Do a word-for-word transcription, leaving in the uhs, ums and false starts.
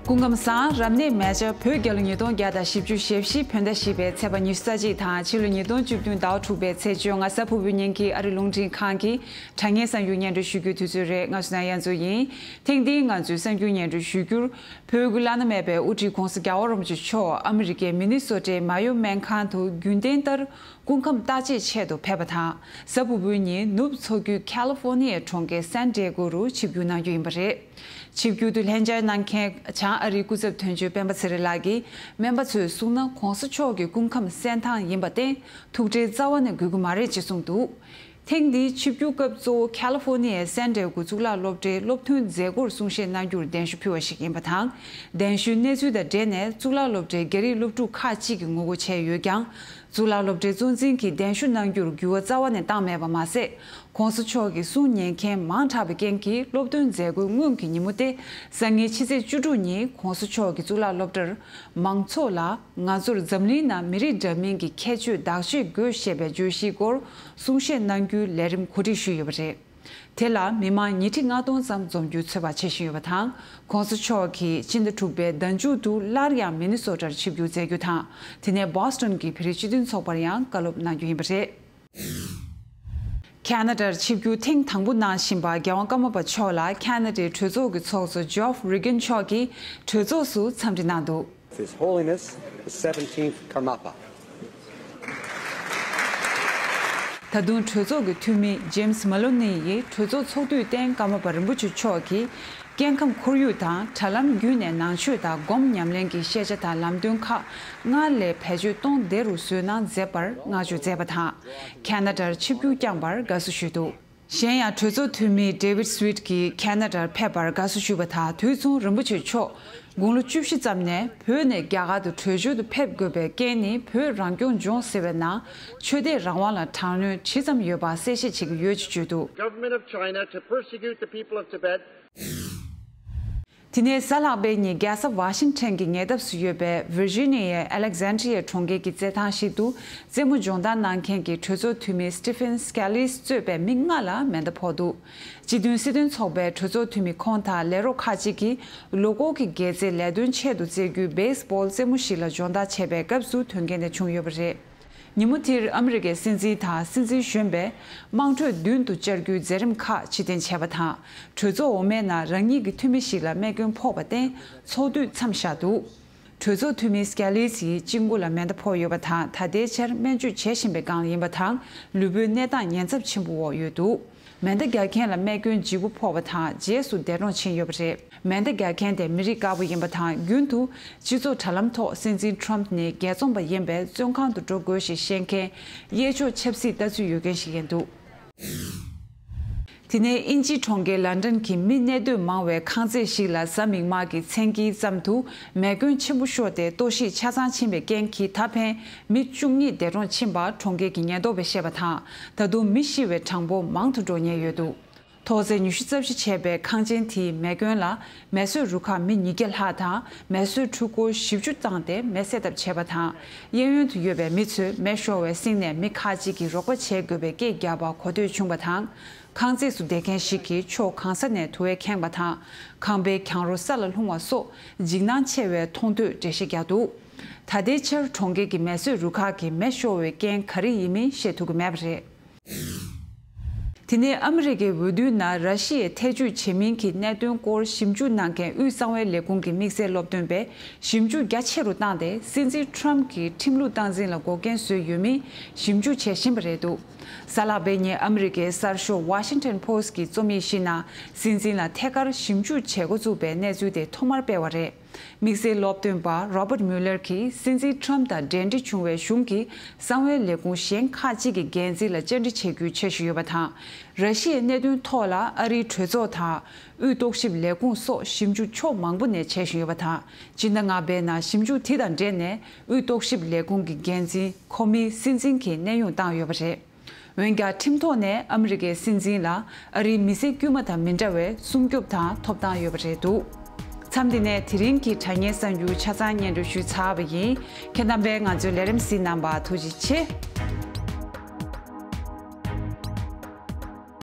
སྐུ་ཁམས་བཟང་། རབ་གནས་མལ་ཆ་བོད་རྒྱལ་ལོ་ཉིས་སྟོང་བརྒྱ་དང་བཞི་བཅུ་ཞེ་བཞི་བོད་ཟླ་བཞི་པའི་ཚེས་པ་ཉི་ཤུ་རྩ་གཅིག་དང་ཕྱི་ལོ་ཉིས་སྟོང་བཅུ་བདུན་ཟླ་བ་དྲུག་པའི་ཚེས་བཅོ་ལྔ་གཟའ་ཕུར་བུའི་ཉིན་གྱི་ཨ་རི་རླུང་འཕྲིན་ཁང་གི་དྲ་བརྙན་གསར་འགྱུར་སྙན་སྒྲོན་ཞུ་རྒྱུའི་དུས་ཚོད་རེད། ང་ཚོ་ནས་ཡང་འཛུལ་ཡིན། ཐེངས་འདིའི་ང་ཚོའི་གསར་འགྱུར་སྙན་སྒྲོན་ཞུ་རྒྱུར། བོད་ཀྱི་བླ་ན་མེད་པའི་དབུ་ཁྲིད་༧གོང་ས་༧རྒྱལ་བ་རིན་པོ་ཆེ་མཆོག་ཨ་མི་རི་ཀའི་མི་ནི་སོ་ཊའི་མ་ཡོ་སྨན་ཁང་དུ་རྒྱུན་ལྡན་ལྟར་སྐུ་ཁམས་བརྟག་དཔྱད་ཆེད་དུ་ཕེབས་པ་དང་། གཟའ་ཕུར་བུའི་ཉིན་ནུབ་མཚོ་ཁུལ་ཁ་ལི་ཧྥོ་ནི་ཡའི་གྲོང་ཁྱེར་སན་ཌི་ཡེ་གོ་རུ་ཆིབས་བསྒྱུར་གནང་རྒྱུ་ཡིན་པ་རེད། ཆིབས་བསྒྱུར་དུ་ལྷན་བཅར་གནང་མཁན་བྱང་ཨ་རིའི་སྐུ་ཚབ་དོན་གཅོད་སྤེན་པ་ཚེ་རིང་ལགས་ཀྱིས་སྨན་པ་ཚོས་གསུངས་ན་༧གོང་ས་མཆོག་གི་སྐུ་ཁམས་གསལ་ཐང་ཡིན་པར་བརྟེན་ཐུགས་ཁྲལ་རྩ་བ་ནས་དགོས་ཀྱི་མ་རེད་ཅེས་གསུངས་འདུག། ཐེངས་འདིའི་ཆིབས་བསྒྱུར་སྐབས་གཙོ་བོ་ཁ་ལི་ཧྥོ་ནི་ཡའི་སན་ཌི་ཡེ་གོ་གཙུག་ལག་སློབ་གྲྭའི་སློབ་ཐོན་མཛད་སྒོར་གསུང་བཤད་གནང་རྒྱུར་གདན་ཞུ་ཕུལ་བ་ཞིག་ཡིན་པ་དང་། གདན་ཞུའི་གནས་ཚུལ་དང་འབྲེལ་ནས་གཙུག་ལག་སློབ་གྲྭའི་རྒྱ་རིགས་སློབ་ཕྲུག་ཁག་ཅིག་གིས་ངོ་རྒོལ་བྱས་ཡོད་ཀྱང་། གཙུག་ལག་སློབ་གྲྭའི་གཙོ་འཛིན་གྱིས་གདན་ཞུ་གནང་རྒྱུར་འགྱུར་བ་རྩ་བ་ནས་བཏང་མེད་པ་མ་ཟད། ༧གོང་ས་མཆོག་གི་གསུང་ཉན་མཁན་མང་དྲགས་པའི་རྐྱེན་གྱིས་སློབ་ཐོན་མཛད་སྒོའི་སྔོན་གྱི་ཉིན་མོ་སྟེ་སང་ཉིན་ཕྱི་ཚེས་བཅུ་དྲུག་ཉིན་༧གོང་ས་མཆོག་གིས་གཙུག་ལག་སློབ་གྲྭར་མང་ཚོགས་ལ་ང་ཚོར་འཛམ་གླིང་ནང་མི་རིགས་འདྲ་མིན་གྱི་ཁྱད་ཆོས་བདག་གཅེས་དགོས་ཞེས་པའི་བརྗོད་གཞིའི་སྐོར་གསུང་བཤད་གནང་རྒྱུའི་ལས་རིམ་གོ་སྒྲིག་ཞུས་ཡོད་པ་རེད། དེ་ལ་མི་མང་ཉིས་ཁྲི་ལྔ་སྟོང་ཙམ་འཛོམས་རྒྱུའི་ཚོད་དཔག་བྱེད་བཞིན་ཡོད་པ་དང་། ༧གོང་ས་མཆོག་གིས་ཕྱི་ཟླ་དྲུག་པའི་ཟླ་མཇུག་ཏུ་སླར་ཡང་མི་ནི་སོ་ཊར་ཆིབས་བསྒྱུར་མཛད་རྒྱུ་དང་། དེ་ནས་བྷོ་སི་ཊོན་གྱི་བོད་རིགས་སྤྱི་མཐུན་ཚོགས་པར་ཡང་བཀའ་སློབ་གནང་རྒྱུ་ཡིན་པ་རེད། ཁ་ན་ཌར་ཆིབས་བསྒྱུར་ཐེངས་དང་པོ་གནང་བཞིན་པ་རྒྱལ་དབང་ཀརྨ་པ་མཆོག་ལ་ཁ་ན་ཌའི་གྲོས་ཚོགས་ཀྱི་ཚོགས་གཙོ་ཇོབ་རི་གན་མཆོག་གིས་གྲོས་ཚོགས་སུ་འཚམས་འདྲི་གནང་འདུག། His Holiness the seventeenth Karmapa. ད་དུང་གྲོས་ཚོགས་ཀྱི་འཐུས་མི་ཇེམ་སི་མ་ལོ་ནི་ཡིས་གྲོས་ཚོགས་ཚོགས་དུས་སྟེང་ཀརྨ་པ་རིན་པོ་ཆེ་མཆོག་གིས་སྐྱེ་ཁམས་ཁོར་ཡུག་དང་དྲ་ལམ་བརྒྱུད་ནས་ནང་ཆོས་དང་སྒོམ་ཉམས་ལེན་གྱི་ཤེས་བྱ་དང་ལམ་སྟོན་ཁག་སྔར་ལས་བེད་སྤྱོད་གཏོང་བདེ་རུ་བཟོས་གནང་མཛད་པར་བསྔགས་བརྗོད་མཛད་པ་དང་། ཁ་ན་ཌར་ཆིབས་བསྒྱུར་བསྐྱངས་པར་དགའ་བསུ་ཞུས་འདུག། གཞན་ཡང་གྲོས་ཚོགས་འཐུས་མི་ཌེ་ཝིད་སུ་ཝིད་ཀྱིས་ཁ་ན་ཌར་ཕེབས་པར་དགའ་བསུ་ཞུས་པ་དང་། དུས་མཚུངས་རིན་པོ་ཆེ་མཆོག་དགུང་ལོ་བཅུ་བཞི་ཙམ་ནས་བོད་ནས་རྒྱ་གར་དུ་བྲོས་བྱོལ་དུ་ཕེབས་དགོས་པའི་རྐྱེན་ནི་བོད་རང་སྐྱོང་ལྗོངས་ཟེར་བའི་ནང་ཆོས་དད་རང་དབང་ལ་དྲག་གནོན་ཇི་ཙམ་ཡོད་པ་གསལ་བཤད་བྱེད་ཀྱི་ཡོད་ཅེས་བརྗོད་འདུག། Government of China to persecute the people of Tibet. དེ་ནས་གཟའ་ལྷག་པའི་ཉིན་རྒྱལ་ས་ཝ་ཤིང་ཊོན་གྱི་ཉེ་འདབས་སུ་ཡོད་པའི་ཝིར་ཇི་ནི་ཡའི་ཨ་ལེག་ཟན་ཌི་རི་ཡའི་གྲོང་ཁྱེར་གྱི་རྩེད་ཐང་ཞིག་ཏུ་རྩེད་མོ་སྦྱོང་བརྡར་གནང་མཁན་གྱི་གྲོས་ཚོགས་འཐུས་མི་སི་ཊི་ཕན་སི་ཀེ་ལིས་གཙོས་པའི་མི་ལྔ་ལ་མེ་མདའ་ཕོག་འདུག། སྤྱི་མཐུན་སྲིད་དོན་ཚོགས་པའི་གྲོས་ཚོགས་འཐུས་མི་ཁོང་དང་ལས་རོགས་ཁག་ཅིག་གིས་ལོ་འཁོར་གྱི་རྒྱལ་རྩེད་ལས་དོན་ཆེད་དུ་རྩེད་རྒྱུའི་བེ་སི་བྷོལ་རྩེད་མོ་ཞིག་ལ་སྦྱོང་བརྡར་བྱེད་པའི་སྐབས་སུ་དོན་རྐྱེན་དེ་བྱུང་ཡོད་པ་རེད། ཉིན་མོ་དེར་ཨ་མི་རི་ཀའི་སྲིད་འཛིན་དང་སྲིད་འཛིན་གཞོན་པས་དམངས་ཁྲོད་མདུན་དུ་བཅར་རྒྱུའི་མཛད་རིམ་ཁག་ཕྱིར་འཐེན་བྱས་པ་དང་། གྲོས་ཚོགས་འོག་མའི་ནང་རང་ཉིད་ཀྱི་འཐུས་མི་ཞིག་ལ་རྨས་སྐྱོན་ཕོག་པར་བརྟེན་ཚོགས་དུས་མཚམས་བཞག་འདུག། གྲོས་ཚོགས་འཐུས་མི་སི་ཀེ་ལིས་ཡིས་དཔྱི་མགོ་ལ་མེ་མདའ་ཕོག་ཡོད་པ་དང་། ད་ལྟའི་ཆར་སྨན་བཅོས་བྱེད་བཞིན་པའི་སྒང་ཡིན་པ་དང་། ལུས་པོའི་གནས་སྟངས་ཉེན་ཚབས་ཆེན་པོའི་འོག་ཡོད་འདུག། མེ་མདའ་རྒྱག་མཁན་ལ་རྨས་སྐྱོན་ལྗིད་པོ་ཕོག་པ་དང་། རྗེས་སུ་འདས་གྲོངས་ཕྱིན་ཡོད་པ་རེད། མེ་མདའ་རྒྱག་མཁན་དེ་མི་རིགས་དཀར་པོ་ཡིན་པ་དང་། རྒྱུན་དུ་སྤྱི་ཚོགས་དྲ་ལམ་ཐོག་སྲིད་འཛིན་ཊམ་ནི་རྒྱལ་འཛོམས་པ་ཡིན་པས་བཙོན་ཁང་དུ་འགྲོ་དགོས་ཞེས་བཤད་མཁན་གཡས་ཕྱོགས་ཆབ་སྲིད་ལྟ་ཚུལ་ཡོད་མཁན་ཞིག་ཡིན་འདུག། དེ་ནས་དབྱིན་ཇིའི་གྲོང་ཁྱེར་ལན་ཌན་གྱི་མི་གནས་སྡོད་མང་བའི་ཁང་བརྩེགས་ཤིག་ལ་གཟའ་མིག་དམར་གྱི་མཚན་དཀྱིལ་ཙམ་དུ་མེ་སྐྱོན་ཆེན་པོ་ཤོར་ཏེ་གཏོར་བཤིག་ཆ་ཚང་ཕྱིན་པའི་རྐྱེན་གྱིས་ད་ཕན་མི་བཅུ་གཉིས་འདས་གྲོངས་ཕྱིན་པ་གྲོང་ཁྱེར་གྱི་ཉེན་རྟོག་པས་བཤད་པ་དང་། ད་དུང་མི་ཤི་བའི་གྲངས་འབོར་མང་དུ་འགྲོ་ཉེན་ཡོད་འདུག། ཐོག་བརྩེགས་ཉི་ཤུ་རྩ་བཞི་བྱས་པའི་ཁང་ཆེན་དེའི་མེ་སྐྱོན་ལ་མེ་གསོད་རུ་ཁག་མི་ཉིས་བརྒྱ་ལྷག་དང་མེ་གསོད་འཕྲུལ་འཁོར་བཞི་བཅུ་བཏང་སྟེ་མེ་བསད་ཐབས་བྱས་པ་དང་། གཡས་གཡོན་དུ་ཡོད་པའི་མི་ཚོས་མེ་ཤོར་བའི་གསེང་ནས་མི་ཁག་ཅིག་གིས་རོགས་པ་བྱེད་དགོས་པའི་སྐད་བརྒྱབ་པ་གོ་ཐོས་བྱུང་བ་དང་། ཁང་བརྩེགས་སུ་བསྡད་མཁན་ཞིག་གིས་ཕྱོགས་གང་ས་ནས་དུ་བས་ཁེངས་པ་དང་། ཁང་པའི་གྱང་རོ་ས་ལ་ལྷུང་བ་སོགས་འཇིགས་སྣང་ཆེ་བའི་མཐོང་ཐོས་འགྲེལ་བཤད་བརྒྱབ་འདུག། ད་ལྟའི་ཆར་གྲོང་ཁྱེར་གྱི་མེ་གསོད་རུ་ཁག་གིས་མེ་ཤོར་བའི་རྐྱེན་ག་རེ་ཡིན་མིན་བཤད་ཐུབ་ཀྱི་མེད་པ་རེད། དེ་ནས་ཨ་མི་རི་ཀའི་འོས་བསྡུའི་ནང་ར་ཤི་ཡའི་ཐེ་བྱུས་བྱེད་མིན་གྱི་གནད་དོན་སྐོར་ཞིབ་འཇུག་གནང་མཁན་དབུས་གསང་བའི་ལས་ཁུངས་ཀྱི་དམིགས་བསལ་སློབ་སྟོན་པས་ཞིབ་འཇུག་རྒྱ་ཆེ་རུ་བཏང་སྟེ། སྲིད་འཛིན་ཊམ་གྱིས་ཁྲིམས་ལུགས་སྟངས་འཛིན་ལ་འགོག་རྐྱེན་བཟོས་ཡོད་མིན་ཞིབ་འཇུག་བྱེད་བཞིན་པ་རེད་འདུག། གཟའ་ལྷག་པའི་ཉིན་ཨ་མི་རི་ཀའི་གསར་ཤོག་ཝ་ཤིང་ཊོན་པོ་སི་ཊི་གི་རྩོམ་ཡིག་ཞིག་ནང་སྲིད་འཛིན་ལ་ཐད་ཀར་ཞིབ་འཇུག་བྱེད་འགོ་བཙུགས་པའི་གནས་ཚུལ་དེ་ཐོག་མར་སྤེལ་བ་རེད། དམིགས་བསལ་སློབ་སྟོན་པ་རོ་བརྟ་མུ་ལར་གྱིས་སྲིད་འཛིན་ཊམ་དང་འབྲེལ་འདྲིས་བྱུང་བའི་གཞུང་གི་གསང་བའི་ལས་ཁུངས་གཞན་ཁག་ཅིག་གི་འགན་འཛིན་ལ་བཅར་འདྲི་བྱེད་རྒྱུའི་འཆར་གཞི་ཡོད་པ་དང་། ར་ཤི་ཡའི་གནད་དོན་ཐོག་ལ་ཨ་རིའི་གྲོས་ཚོགས་དང་། དབུས་རྟོག་ཞིབ་ལས་ཁུངས་སོགས་ཞིབ་འཇུག་ཕྱོགས་མང་པོ་ནས་བྱེད་བཞིན་ཡོད་པ་དང་། སྤྱི་ཟླ་ལྔ་པའི་ནང་ཞིབ་འཇུག་དེ་དང་འབྲེལ་ནས་དབུས་རྟོག་ཞིབ་ལས་ཁུངས་ཀྱི་འགན་འཛིན་ཁོ་མིའི་སྲིད་འཛིན་གྱི་གནས་དབྱུང་བཏང་ཡོད་པ་རེད། འོན་ཀྱང་ཁྲིམས་ཐོག་ནས་ཨ་མི་རི་ཀའི་སྲིད་འཛིན་ལ་ཨ་རིའི་མི་སེར་དཀྱུས་མ་དང་མི་འདྲ་བའི་སྲུང་སྐྱོབ་དང་ཐོབ་ཐང་ཡོད་པ་རེད་འདུག། མཚམས་འདི་ནས་དེ་རིང་གི་དྲ་བརྙན་གསར་འགྱུར་ཆ་ཚང་སྙན་སྒྲོན་ཞུས་ཚར་བ་ཡིན། ཁྱེད་རྣམ་པས་ང་ཚོའི་ལས་རིམ་གཟིགས་གནང་བར་ཐུགས་རྗེ་ཆེ།